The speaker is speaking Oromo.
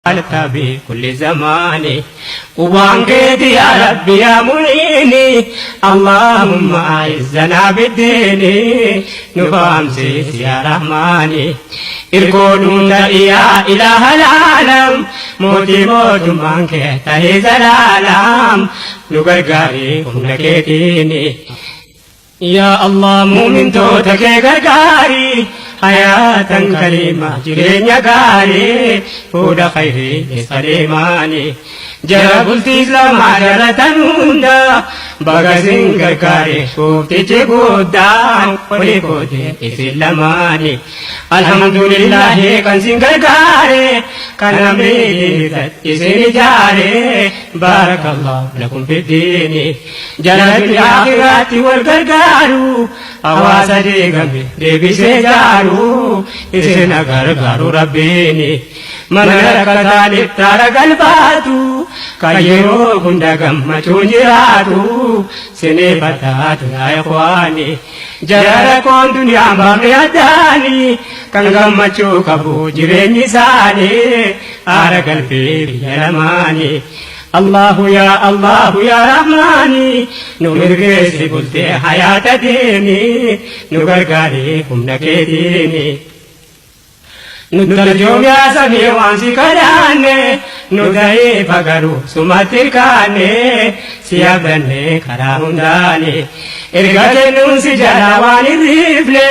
Altabi kulli zamani Qubaan keeti yaa Rabbi yaa mu'iini Allahumma a'izzanaa biddiini nu fahamsiisi yaa Rahmaani Irkoo nuun ta'i yaa ilaaha laalam mootii mootummaan kee tahee zalaalam nu gargaari humna keetiini Yaa Allah muumintoota kee gargaari hayaatan kariima jireenya gaarii fuudha khayrii keessa deemaani jara bultii islaamaa jaratan hunda baga sin gargaare gooftichi guddaan walii kootee isin lamaani alhamdulillaahi kan sin gargaare kan amrii isin ijaare baarakallahu lakum fiddiini Jara duniyaa akhiraatti wal gargaaru hawaasa diigame deebisee jaaru isin gargaaru rabbiini mana rakkataan iftaara galfaatu kan yeroo hunda gammachuun jiraatu siniif taatu yaa ikhwaani jara rakkoon duniyaan baafne addaani kan gammachuu qabu jireenyi isaanii aara galfii biyya lamaanii. Allahu yaa Allahu yaa Rahmaani nu mirgeessi bultee hayaata diini nu gargaari humna keetiini. Nu tarjoom yaa samii waan si kadhaanne nu da'iifa garuu sumatti kaanne si abdanne karaa hundaani erga kennuun si jalaa waan hin riifne.